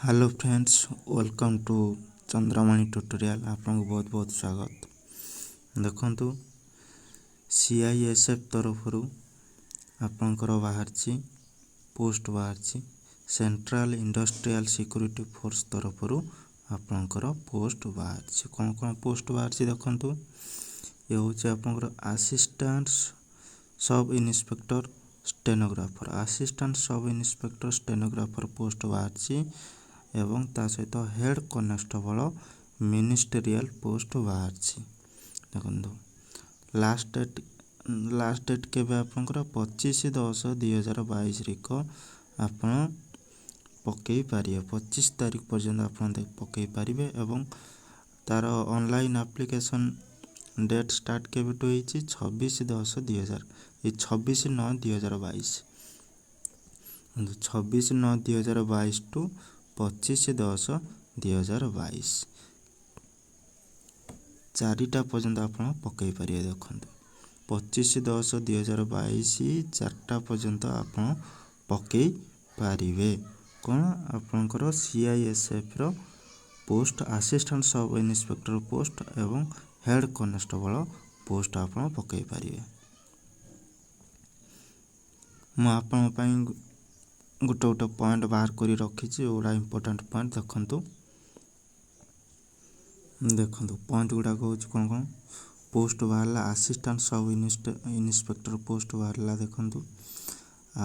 Hello friends, welcome to Chandramani Tutorial. ଆପଣଙ୍କୁ ବହୁତ ବହୁତ ସ୍ୱାଗତ। ଦେଖନ୍ତୁ, ସିଆଇଏସ୍ଏଫ୍ ତରଫରୁ ଆପଣଙ୍କର ବାହାରିଛି, ପୋଷ୍ଟ ବାହାରିଛି। ସେଣ୍ଟ୍ରାଲ ଇଣ୍ଡଷ୍ଟ୍ରିଆଲ ସିକ୍ୟୁରିଟି ଫୋର୍ସ ତରଫରୁ ଆପଣଙ୍କର ପୋଷ୍ଟ ବାହାରିଛି। କ'ଣ କ'ଣ ପୋଷ୍ଟ ବାହାରିଛି ଦେଖନ୍ତୁ। ଏ ହେଉଛି ଆପଣଙ୍କର Assistant Sub Inspector Stenographer, Assistant Sub Inspector Stenographer post ବାହାରିଛି ଏବଂ ତା ସହିତ ହେଡ଼୍ କନେଷ୍ଟବଳ ମିନିଷ୍ଟେରିଆଲ ପୋଷ୍ଟ ବାହାରିଛି। ଦେଖନ୍ତୁ, ଲାଷ୍ଟ ଡେଟ୍ କେବେ ଆପଣଙ୍କର? 25/10/2022 ରିକ ଆପଣ ପକାଇ ପାରିବେ। 25 ତାରିଖ ପର୍ଯ୍ୟନ୍ତ ଆପଣ ପକାଇ ପାରିବେ। ଏବଂ ତା'ର ଅନଲାଇନ୍ ଆପ୍ଲିକେସନ୍ ଡେଟ୍ ଷ୍ଟାର୍ଟ କେବେଠୁ ହେଇଛି? 26/10 2000, ଏଇ 26/9/2022, 26/9/2022 ଟୁ 25/10/2022 4ଟା ପର୍ଯ୍ୟନ୍ତ ଆପଣ ପକାଇ ପାରିବେ। ଦେଖନ୍ତୁ, 25/10/2022 4ଟା ପର୍ଯ୍ୟନ୍ତ ଆପଣ ପକାଇ ପାରିବେ। କ'ଣ? ଆପଣଙ୍କର ସିଆଇଏସ୍ଏଫ୍ର post, assistant sub inspector post ଏବଂ ହେଡ଼୍ କନେଷ୍ଟବଳ ପୋଷ୍ଟ ଆପଣ ପକାଇ ପାରିବେ। ମୁଁ ଆପଣଙ୍କ ପାଇଁ ଗୋଟେ ଗୋଟେ ପଏଣ୍ଟ ବାହାର କରି ରଖିଛି, ଯେଉଁଗୁଡ଼ା ଇମ୍ପୋର୍ଟାଣ୍ଟ ପଏଣ୍ଟ। ଦେଖନ୍ତୁ, ଦେଖନ୍ତୁ, ପଏଣ୍ଟ ଗୁଡ଼ାକ ହେଉଛି କ'ଣ କ'ଣ ପୋଷ୍ଟ ବାହାରିଲା। ଆସିଷ୍ଟାଣ୍ଟ ସବ୍ ଇନ୍ସପେକ୍ଟର ପୋଷ୍ଟ ବାହାରିଲା ଦେଖନ୍ତୁ।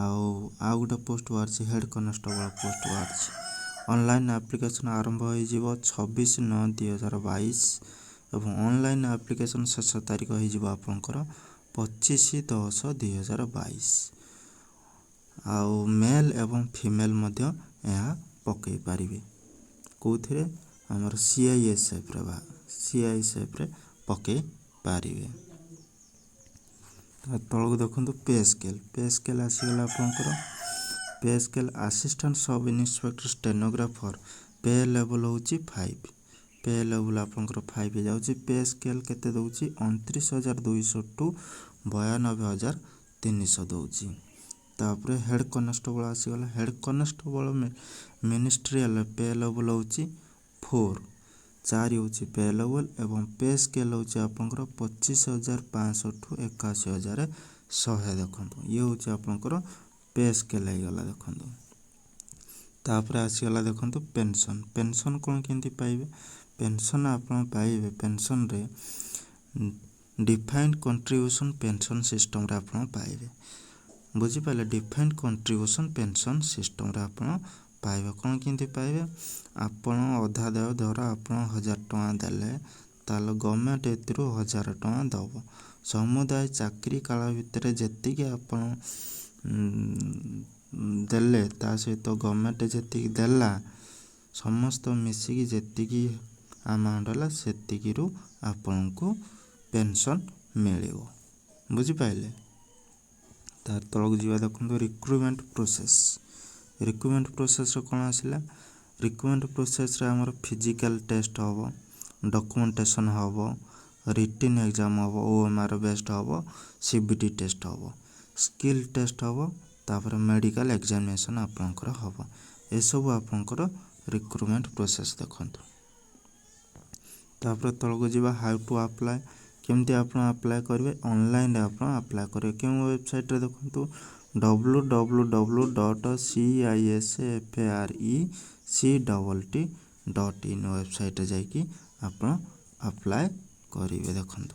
ଆଉ ଆଉ ଗୋଟେ ପୋଷ୍ଟ ବାହାରିଛି, ହେଡ଼୍ କନେଷ୍ଟବଳ ପୋଷ୍ଟ ବାହାରିଛି। ଅନଲାଇନ୍ ଆପ୍ଲିକେସନ୍ ଆରମ୍ଭ ହୋଇଯିବ 26/9/2022 ଏବଂ ଅନଲାଇନ୍ ଆପ୍ଲିକେସନ୍ ଶେଷ ତାରିଖ ହେଇଯିବ ଆପଣଙ୍କର 25/10/2022। ଆଉ ମେଲ୍ ଏବଂ ଫିମେଲ୍ ମଧ୍ୟ ଏହା ପକାଇ ପାରିବେ। କେଉଁଥିରେ? ଆମର ସିଆଇଏସ୍ଏଫ୍ରେ ବା ସିଆଇଏସ୍ଏଫ୍ରେ ପକାଇ ପାରିବେ। ତା ତଳକୁ ଦେଖନ୍ତୁ, ପେ ସ୍କେଲ୍। ପେ ସ୍କେଲ୍ ଆସିଗଲା ଆପଣଙ୍କର। Pay scale, Assistant Sub Inspector Stenographer pay level ହେଉଛି 5। ପେ ଲେଭଲ୍ ଆପଣଙ୍କର 5 ହେଇଯାଉଛି। ପେ ସ୍କେଲ୍ କେତେ ଦେଉଛି? 29,200 ଟୁ 92,300 ଦେଉଛି। ତାପରେ ହେଡ଼୍ କନେଷ୍ଟବଳ ଆସିଗଲା। Head Constable Ministerial pay level ହେଉଛି 4, 4 ହେଉଛି ପେ ଲେଭଲ୍ ଏବଂ ପେ ସ୍କେଲ୍ ହେଉଛି ଆପଣଙ୍କର 25,500 ଟୁ 81,100। ଦେଖନ୍ତୁ, ଇଏ ହେଉଛି ଆପଣଙ୍କର ପେ ସ୍କେଲ୍ ହେଇଗଲା ଦେଖନ୍ତୁ। ତାପରେ ଆସିଗଲା ଦେଖନ୍ତୁ ପେନସନ୍। ପେନସନ୍ କ'ଣ କେମିତି ପାଇବେ? ପେନସନ୍ ଆପଣ ପାଇବେ, ପେନସନ୍ରେ ଡିଫାଇଣ୍ଡ କଣ୍ଟ୍ରିବ୍ୟୁସନ୍ ପେନସନ୍ ସିଷ୍ଟମ୍ରେ ଆପଣ ପାଇବେ। ବୁଝିପାରିଲେ? ଡିଫାଇଣ୍ଡ କଣ୍ଟ୍ରିବ୍ୟୁସନ୍ ପେନସନ୍ ସିଷ୍ଟମ୍ରେ ଆପଣ ପାଇବେ। କ'ଣ କେମିତି ପାଇବେ? ଆପଣ ଅଧା ଦେୟ, ଧର ଆପଣ 1000 ଟଙ୍କା ଦେଲେ, ତାହେଲେ ଗଭର୍ଣ୍ଣମେଣ୍ଟ ଏଥିରୁ 1000 ଟଙ୍କା ଦେବ। ସମୁଦାୟ ଚାକିରି କାଳ ଭିତରେ ଯେତିକି ଆପଣ ଦେଲେ, ତା ସହିତ ଗଭର୍ଣ୍ଣମେଣ୍ଟ ଯେତିକି ଦେଲା, ସମସ୍ତ ମିଶିକି ଯେତିକି ଆମାଉଣ୍ଟ ହେଲା, ସେତିକିରୁ ଆପଣଙ୍କୁ ପେନସନ୍ ମିଳିବ। ବୁଝିପାରିଲେ? ତାର ତଳକୁ ଯିବା। ଦେଖନ୍ତୁ, ରିକ୍ରୁଟମେଣ୍ଟ ପ୍ରୋସେସ୍। ରିକ୍ରୁଟମେଣ୍ଟ ପ୍ରୋସେସ୍ରେ କ'ଣ ଆସିଲା? ରିକ୍ରୁଟମେଣ୍ଟ ପ୍ରୋସେସ୍ରେ ଆମର ଫିଜିକାଲ୍ ଟେଷ୍ଟ ହେବ, ଡକୁମେଣ୍ଟେସନ୍ ହେବ, ରିଟିନ୍ ଏକ୍ଜାମ୍ ହେବ, ଓଏମ୍ଆର୍ ବେସ୍ଡ ହେବ, ସିବିଟି ଟେଷ୍ଟ ହେବ, ସ୍କିଲ୍ ଟେଷ୍ଟ ହେବ, ତାପରେ ମେଡ଼ିକାଲ ଏକ୍ଜାମିନେସନ୍ ଆପଣଙ୍କର ହେବ। ଏସବୁ ଆପଣଙ୍କର ରିକ୍ରୁଟମେଣ୍ଟ ପ୍ରୋସେସ୍ ଦେଖନ୍ତୁ। ତାପରେ ତଳକୁ ଯିବା, how to apply. କେମିତି ଆପଣ ଆପ୍ଲାଏ କରିବେ? ଅନଲାଇନ୍ରେ ଆପଣ ଆପ୍ଲାଏ କରିବେ। କେଉଁ ୱେବସାଇଟ୍ରେ? ଦେଖନ୍ତୁ, www.cisfrectt.in ୱେବସାଇଟ୍ରେ ଯାଇକି ଆପଣ ଆପ୍ଲାଏ କରିବେ। ଦେଖନ୍ତୁ,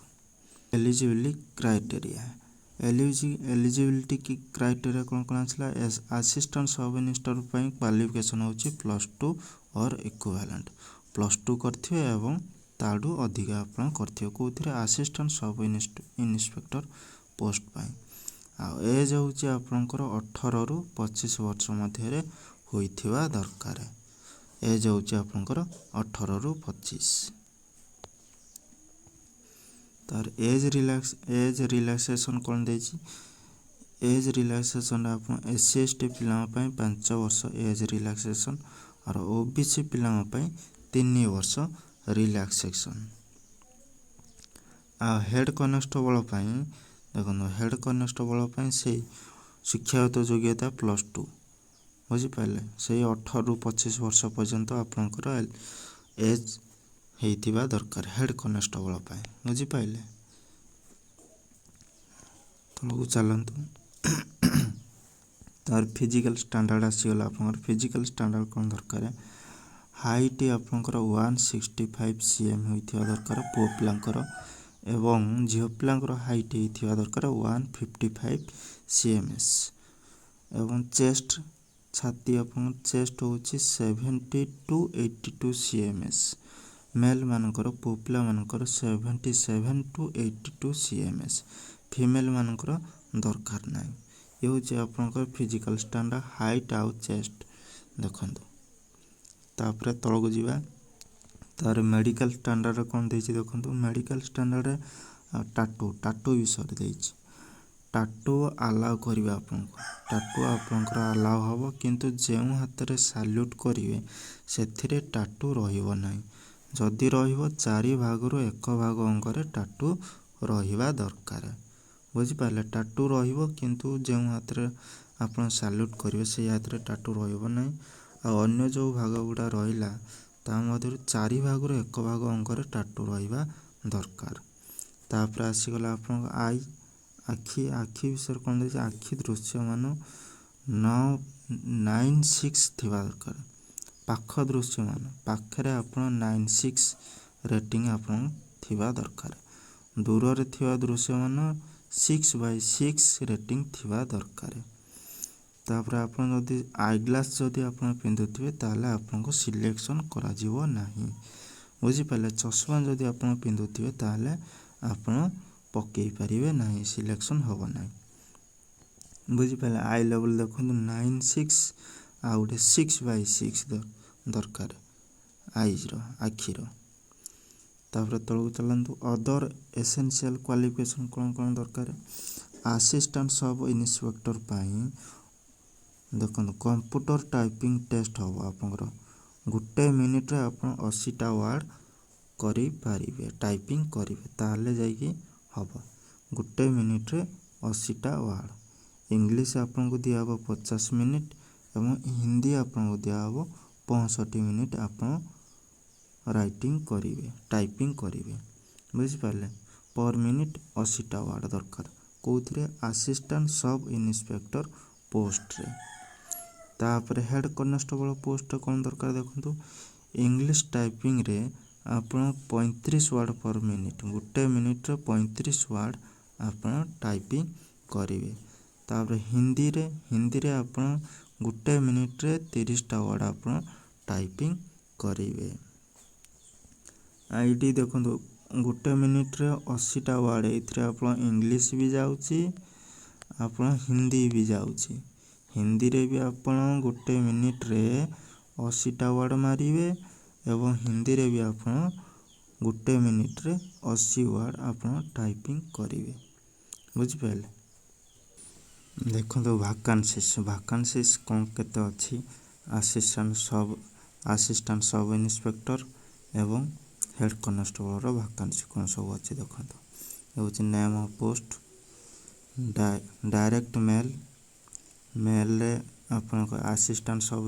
ଏଲିଜିବିଲି କ୍ରାଇଟେରିଆ, ଏଲିଜିବିଲିଟି କ୍ରାଇଟେରିଆ କ'ଣ କ'ଣ ଆସିଲା? ଆସିଷ୍ଟାଣ୍ଟ ସବ୍ ଇନ୍ସପେକ୍ଟର ପାଇଁ କ୍ୱାଲିଫିକେସନ୍ ହେଉଛି +2 ଅର୍ ଇକ୍ୱିଭାଲେଣ୍ଟ। +2 କରିଥିବେ ଏବଂ ତାଠୁ ଅଧିକା ଆପଣ କରିଥିବେ। କେଉଁଥିରେ? ଆସିଷ୍ଟାଣ୍ଟ ସବ୍ ଇନ୍ସପେକ୍ଟର ପୋଷ୍ଟ ପାଇଁ। ଆଉ ଏଜ୍ ହେଉଛି ଆପଣଙ୍କର 18ରୁ 25 ବର୍ଷ ମଧ୍ୟରେ ହୋଇଥିବା ଦରକାର। ଏଜ୍ ହେଉଛି ଆପଣଙ୍କର 18ରୁ 25। ତାର ଏଜ୍ ରିଲାକ୍ସେସନ୍ କ'ଣ ଦେଇଛି? ଏଜ୍ ରିଲାକ୍ସେସନ୍ରେ ଆପଣ ଏସ୍ ସି, ଏସ୍ ଟି ପିଲାଙ୍କ ପାଇଁ 5 ବର୍ଷ ଏଜ୍ ରିଲାକ୍ସେସନ୍ ଆଉ ଓବିସି ପିଲାଙ୍କ ପାଇଁ 3 ବର୍ଷ ରିଲାକ୍ସେସନ୍। ଆଉ ହେଡ଼୍ କନେଷ୍ଟବଳ ପାଇଁ ଦେଖନ୍ତୁ, ହେଡ଼୍ କନେଷ୍ଟବଳ ପାଇଁ ସେଇ ଶିକ୍ଷାଗତ ଯୋଗ୍ୟତା +2। ବୁଝିପାରିଲେ? ସେଇ 18ରୁ 25 ବର୍ଷ ପର୍ଯ୍ୟନ୍ତ ଆପଣଙ୍କର ଏଜ୍ ହେଇଥିବା ଦରକାର ହେଡ଼୍ କନେଷ୍ଟବଳ ପାଇଁ। ବୁଝିପାରିଲେ? ତଳକୁ ଚାଲନ୍ତୁ। ତାର ଫିଜିକାଲ୍ ଷ୍ଟାଣ୍ଡାର୍ଡ଼ ଆସିଗଲା ଆପଣଙ୍କର। ଫିଜିକାଲ୍ ଷ୍ଟାଣ୍ଡାର୍ଡ଼ କ'ଣ ଦରକାର? ହାଇଟ୍ ଆପଣଙ୍କର 165 cm ହୋଇଥିବା ଦରକାର ପୁଅ ପିଲାଙ୍କର ଏବଂ ଝିଅ ପିଲାଙ୍କର ହାଇଟ୍ ହେଇଥିବା ଦରକାର 155 cms ଏବଂ ଚେଷ୍ଟ, ଛାତି, ଆପଣଙ୍କ ଚେଷ୍ଟ ହେଉଛି 70 to 82 cms ମେଲ୍ମାନଙ୍କର, ପୁଅ ପିଲାମାନଙ୍କର 77 to 82 cms ଫିମେଲ୍ମାନଙ୍କର ଦରକାର ନାହିଁ। ଇଏ ହେଉଛି ଆପଣଙ୍କର ଫିଜିକାଲ୍ ଷ୍ଟାଣ୍ଡାର୍ଡ଼, ହାଇଟ୍ ଆଉ ଚେଷ୍ଟ। ଦେଖନ୍ତୁ, ତାପରେ ତଳକୁ ଯିବା। ତାର ମେଡ଼ିକାଲ ଷ୍ଟାଣ୍ଡାର୍ଡ଼ କ'ଣ ଦେଇଛି ଦେଖନ୍ତୁ। ମେଡ଼ିକାଲ ଷ୍ଟାଣ୍ଡାର୍ଡ଼ରେ ଟାଟୁ, ଟାଟୁ ବିଷୟରେ ଦେଇଛି। ଟାଟୁ ଆଲାଉ କରିବେ ଆପଣଙ୍କୁ। ଟାଟୁ ଆପଣଙ୍କର ଆଲାଉ ହେବ, କିନ୍ତୁ ଯେଉଁ ହାତରେ ସାଲ୍ୟୁଟ୍ କରିବେ ସେଥିରେ ଟାଟୁ ରହିବ ନାହିଁ। ଯଦି ରହିବ, ଚାରି ଭାଗରୁ ଏକ ଭାଗ ଅଙ୍ଗରେ ଟାଟୁ ରହିବା ଦରକାର। ବୁଝିପାରିଲେ? ଟାଟୁ ରହିବ, କିନ୍ତୁ ଯେଉଁ ହାତରେ ଆପଣ ସାଲ୍ୟୁଟ୍ କରିବେ ସେଇ ହାତରେ ଟାଟୁ ରହିବ ନାହିଁ। ଆଉ ଅନ୍ୟ ଯେଉଁ ଭାଗ ଗୁଡ଼ା ରହିଲା, ତା ମଧ୍ୟରୁ ଚାରି ଭାଗରୁ ଏକ ଭାଗ ଅଙ୍ଗରେ ଟାଟୁ ରହିବା ଦରକାର। ତାପରେ ଆସିଗଲା ଆପଣଙ୍କ I, ଆଖି। ଆଖି ବିଷୟରେ କ'ଣ ଦେଇଛି? ଆଖି ଦୃଶ୍ୟମାନ 9/6 ଥିବା ଦରକାର। ପାଖ ଦୃଶ୍ୟମାନ, ପାଖରେ ଆପଣ 9/6 ରେଟିଂ ଆପଣ ଥିବା ଦରକାର। ଦୂରରେ ଥିବା ଦୃଶ୍ୟମାନ 6/6 ରେଟିଂ ଥିବା ଦରକାର। ତାପରେ ଆପଣ ଯଦି I glass ଯଦି ଆପଣ ପିନ୍ଧୁଥିବେ, ତାହେଲେ ଆପଣଙ୍କୁ ସିଲେକ୍ସନ୍ କରାଯିବ ନାହିଁ। ବୁଝିପାରିଲେ? ଚଷମା ଯଦି ଆପଣ ପିନ୍ଧୁଥିବେ, ତାହେଲେ ଆପଣ ପକାଇ ପାରିବେ ନାହିଁ, ସିଲେକ୍ସନ୍ ହେବ ନାହିଁ। ବୁଝିପାରିଲେ? I ଲେବୁଲ୍ ଦେଖନ୍ତୁ, 9/6 ଆଉ ଗୋଟେ 6/6 ଦରକାର ଆଇଜ୍ର, ଆଖିର। ତାପରେ ତଳକୁ ଚାଲନ୍ତୁ। ଅଦର ଏସେନ୍ସିଆଲ୍ କ୍ୱାଲିଫିକେସନ୍ କ'ଣ କ'ଣ ଦରକାର ଆସିଷ୍ଟାଣ୍ଟ ସବ୍ ଇନ୍ସପେକ୍ଟର ପାଇଁ? ଦେଖନ୍ତୁ, କମ୍ପ୍ୟୁଟର ଟାଇପିଂ ଟେଷ୍ଟ ହେବ ଆପଣଙ୍କର। ଗୋଟେ ମିନିଟ୍ରେ ଆପଣ 80ଟା ୱାର୍ଡ଼ କରିପାରିବେ, ଟାଇପିଂ କରିବେ, ତାହେଲେ ଯାଇକି ହେବ। ଗୋଟେ ମିନିଟ୍ରେ 80ଟା ୱାର୍ଡ଼। ଇଂଲିଶ ଆପଣଙ୍କୁ ଦିଆହେବ 50 ମିନିଟ୍ ଏବଂ ହିନ୍ଦୀ ଆପଣଙ୍କୁ ଦିଆହେବ 65 ମିନିଟ୍। ଆପଣ ରାଇଟିଂ କରିବେ, ଟାଇପିଂ କରିବେ। ବୁଝିପାରିଲେ? ପର୍ ମିନିଟ୍ 80ଟା ୱାର୍ଡ଼ ଦରକାର। କେଉଁଥିରେ? ଆସିଷ୍ଟାଣ୍ଟ ସବ୍ ଇନ୍ସପେକ୍ଟର ପୋଷ୍ଟରେ। ତାପରେ ହେଡ଼୍ କନେଷ୍ଟବଳ ପୋଷ୍ଟ କ'ଣ ଦରକାର ଦେଖନ୍ତୁ। ଇଂଲିଶ ଟାଇପିଂରେ ଆପଣ 35 ୱାର୍ଡ଼ ପର୍ ମିନିଟ୍, ଗୋଟେ ମିନିଟ୍ରେ 35 ୱାର୍ଡ଼ ଆପଣ ଟାଇପିଂ କରିବେ। ତାପରେ ହିନ୍ଦୀରେ ଆପଣ ଗୋଟେ ମିନିଟ୍ରେ 30ଟା ୱାର୍ଡ଼ ଆପଣ ଟାଇପିଂ କରିବେ। ଏଇଠି ଦେଖନ୍ତୁ, ଗୋଟେ ମିନିଟ୍ରେ 80ଟା ୱାର୍ଡ଼। ଏଇଥିରେ ଆପଣ ଇଂଲିଶ ବି ଯାଉଛି, ଆପଣ ହିନ୍ଦୀ ବି ଯାଉଛି। ହିନ୍ଦୀରେ ବି ଆପଣ ଗୋଟେ ମିନିଟ୍ରେ 80ଟା ୱାର୍ଡ଼ ମାରିବେ ଏବଂ ହିନ୍ଦୀରେ ବି ଆପଣ ଗୋଟେ ମିନିଟ୍ରେ 80 ୱାର୍ଡ଼ ଆପଣ ଟାଇପିଂ କରିବେ। ବୁଝିପାରିଲେ? ଦେଖନ୍ତୁ, ଭାକାନ୍ସିସ୍, ଭାକାନ୍ସିସ୍ କ'ଣ କେତେ ଅଛି ଆସିଷ୍ଟାଣ୍ଟ ସବ୍ ଇନ୍ସପେକ୍ଟର ଏବଂ ହେଡ଼୍ କନେଷ୍ଟବଳର ଭାକାନ୍ସି କ'ଣ ସବୁ ଅଛି ଦେଖନ୍ତୁ। ହେଉଛି name of post, direct male. ମେଲ୍ରେ ଆପଣଙ୍କ ଆସିଷ୍ଟାଣ୍ଟ ସବ୍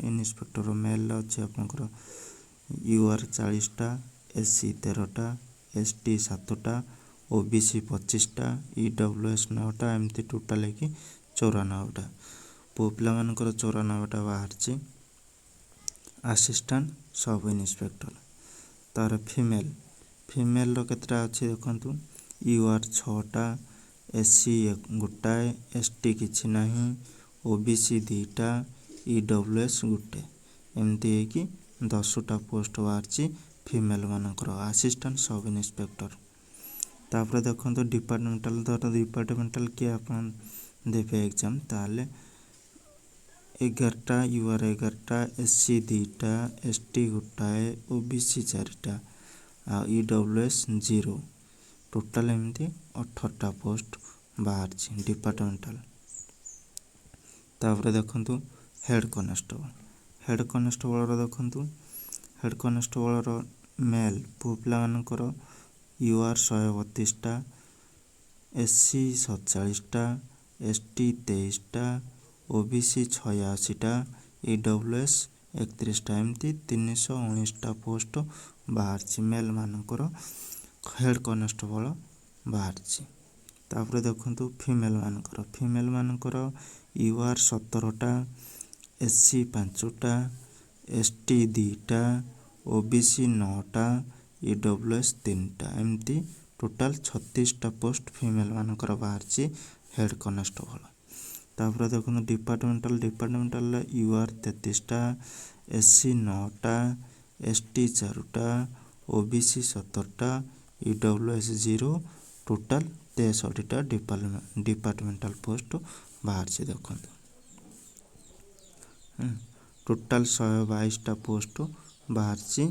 ଇନ୍ସପେକ୍ଟର ମେଲ୍ ଅଛି ଆପଣଙ୍କର you ଆର୍ 40ଟା, ଏସ୍ ସି 13ଟା, ଏସ୍ ଟି ସାତଟା, ଓ ବି ସି 25ଟା, ଇ ଡବ୍ଲ୍ୟୁ ଏସ୍ ନଅଟା, ଏମିତି ଟୋଟାଲ୍ ହେଇକି 94ଟା। ପୁଅ ପିଲାମାନଙ୍କର 94ଟା ବାହାରିଛି ଆସିଷ୍ଟାଣ୍ଟ ସବ୍ ଇନ୍ସପେକ୍ଟର। ତାର ଫିମେଲ୍, ଫିମେଲ୍ର କେତେଟା ଅଛି ଦେଖନ୍ତୁ। You ଆର୍ ଛଅଟା, ଏସ୍ ସି ଗୋଟାଏ, ଏସ୍ ଟି କିଛି ନାହିଁ, ଓ ବି ସି ଦୁଇଟା, ଇ ଡବ୍ଲ୍ୟୁ ଏସ୍ ଗୋଟେ, ଏମିତି ହେଇକି 10ଟା ପୋଷ୍ଟ ବାହାରିଛି ଫିମେଲ୍ମାନଙ୍କର ଆସିଷ୍ଟାଣ୍ଟ ସବ୍ ଇନ୍ସପେକ୍ଟର। ତାପରେ ଦେଖନ୍ତୁ ଡିପାର୍ଟମେଣ୍ଟାଲ। ଧର ଡିପାର୍ଟମେଣ୍ଟାଲ କିଏ ଆପଣ ଦେବେ ଏକ୍ଜାମ୍, ତାହେଲେ 11ଟା, you ଆର୍ 11ଟା, ଏସ୍ ସି ଦୁଇଟା, ଏସ୍ ଟି ଗୋଟାଏ, ଓ ବି ସି ଚାରିଟା ଆଉ ଇ ଡବ୍ଲ୍ୟୁ ଏସ୍ 0। ଟୋଟାଲ୍ ଏମିତି 18ଟା ପୋଷ୍ଟ ବାହାରିଛି ଡିପାର୍ଟମେଣ୍ଟାଲ। ତାପରେ ଦେଖନ୍ତୁ ହେଡ଼୍ କନେଷ୍ଟବଳ। ହେଡ଼୍ କନେଷ୍ଟବଳର ଦେଖନ୍ତୁ, ହେଡ଼୍ କନେଷ୍ଟବଳର ମେଲ୍, ପୁଅ ପିଲାମାନଙ୍କର you ଆର୍ 132ଟା, ଏସ୍ ସି 47ଟା, ଏସ୍ ଟି 23ଟା, ଓ ବି ସି 86ଟା, ଇ ଡବ୍ଲ୍ୟୁ ଏସ୍ 31ଟା। ଏମିତି 319ଟା ପୋଷ୍ଟ ବାହାରିଛି। ମେଲ୍ମାନଙ୍କର ହେଡ଼୍ କନେଷ୍ଟବଳ ବାହାରିଛି। ତାପରେ ଦେଖନ୍ତୁ ଫିମେଲ୍ମାନଙ୍କର you ଆର୍ 17ଟା, ଏସ୍ ସି 5ଟା, ଏସ୍ ଟି 2ଟା, ଓ ବି ସି 9ଟା, ଇ ଡବ୍ଲ୍ୟୁ ଏସ୍ 3ଟା। ଏମିତି ଟୋଟାଲ୍ 36ଟା ପୋଷ୍ଟ ଫିମେଲ୍ମାନଙ୍କର ବାହାରିଛି ହେଡ଼୍ କନେଷ୍ଟବଳ। ତାପରେ ଦେଖନ୍ତୁ ଡିପାର୍ଟମେଣ୍ଟାଲରେ you ଆର୍ 33ଟା, ଏସ୍ ସି 9ଟା, ଏସ୍ ଟି 4ଟା, ଓ ବି ସି 17ଟା, ଇ ଡବ୍ଲ୍ୟୁ ଏସ୍ 0। ଟୋଟାଲ୍ 63ଟା ଡିପାର୍ଟମେଣ୍ଟାଲ ପୋଷ୍ଟ ବାହାରିଛି। ଦେଖନ୍ତୁ, ଟୋଟାଲ୍ 122ଟା ପୋଷ୍ଟ ବାହାରିଛି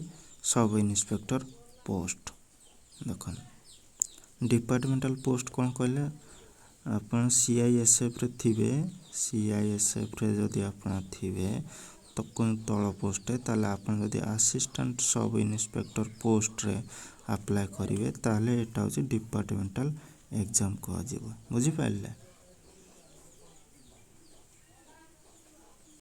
ସବ୍ ଇନ୍ସପେକ୍ଟର ପୋଷ୍ଟ। ଦେଖନ୍ତୁ, ଡିପାର୍ଟମେଣ୍ଟାଲ ପୋଷ୍ଟ କ'ଣ କହିଲେ, ଆପଣ ସିଆଇଏସ୍ଏଫ୍ରେ ଥିବେ, ସିଆଇଏସ୍ଏଫ୍ରେ ଯଦି ଆପଣ ଥିବେ ତ ତଳ ପୋଷ୍ଟରେ, ତାହେଲେ ଆପଣ ଯଦି ଆସିଷ୍ଟାଣ୍ଟ ସବ୍ ଇନ୍ସପେକ୍ଟର ପୋଷ୍ଟରେ ଆପ୍ଲାଏ କରିବେ, ତାହେଲେ ଏଇଟା ହେଉଛି ଡିପାର୍ଟମେଣ୍ଟାଲ ଏକ୍ଜାମ୍ କୁହାଯିବ। ବୁଝିପାରିଲେ?